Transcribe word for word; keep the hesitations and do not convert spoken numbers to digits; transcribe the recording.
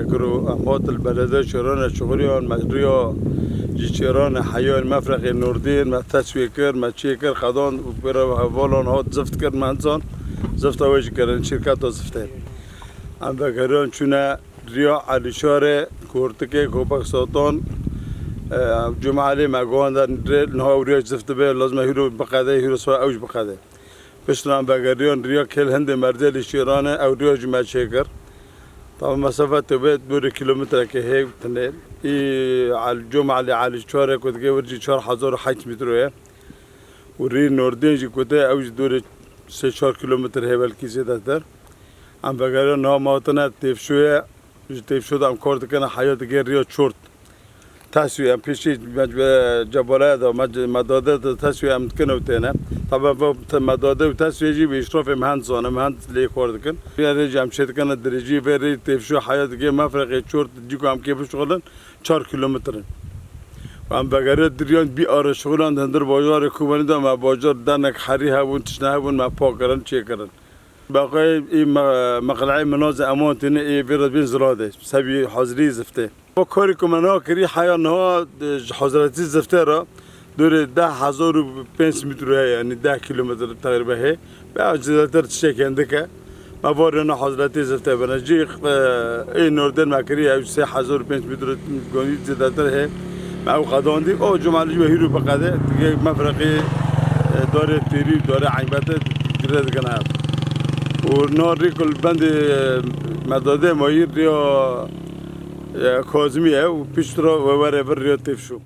Kuro em hat li belediya Çêranê çixuriyan, me riya ji Çêranê heyan mefrexê Nordîn, me teswê kir, me çê kir, xedan û pêre hevalan hat zift kir, me insan zifta wê jî kirin, şîrketa ziftê. Em vegeriyan çûne riya Elîşarê, Kortikê, Kopek Satan, e, Cumalê me guhanda rê, niha ew riya zift dibe, lazim e hîro biqede, hîro swa ew jî biqede. Piştre em vegeriyan riya Kêl Hindê Mercê li Şêranê, ew riya jî me çêkir. Tabi mesafe tê bê dorê kilometreke hê tinê. Î El-, Cuma Elî Elî Çarê ku dike wir jî çar hezar û heyt metro ye. Û rî Nordîn jî ku tê ew jî dorê sê çar kilometre hê belkî zêdetir. Em vegeriyan niha me hatine Têvşoyê, ji Têvşo de em kar dikine heya digê riya Çort. Teswî em pêşî me ce-, cebalaya de, me ce-, me dade de teswî em dikin ew têne. Tabi ev te-, me dade û teswî jî bi îşrafê me hend zane, me hend lê kar dikin. Vê rê jî em çê dikine dirêjî vê rê Têvşo heya digê mefrexê Çort cî ku em kê bişixulin çar kilometre. Em vegeriya diriyan bî arê şixulan di hundir bajarê Kobanî de me bajar dernek herî hebûn, tiştine hebûn, me pak kirin, çê kirin. Baqayê î me-, meqleyê minazê eman têne ê vê re bên ziladê, sebî hazirî ziftê. O karî ku me niha kirî heya niha, e, ji hazretî ziftê re dorê deh hezar û pênc sed metro heye, yanî deh kilometre teqrîben heye. Veya zêdetir tiştekî hindik e. Me varê niha hazretî ziftê bine. Jî, e, ê Nordîn me kirî ew sê hezar û pênc sed metro gonî zêdetir heye. Me ew qedandî. O Cumalî jî we hîro biqede. Digê mefreqî, e, darê têrî û darê eybetê girê dikine ev. Û niha rî ku li bendê, e, me dade mayî riya, e, Kazimî ye û piştre we were vir riya Têvşo.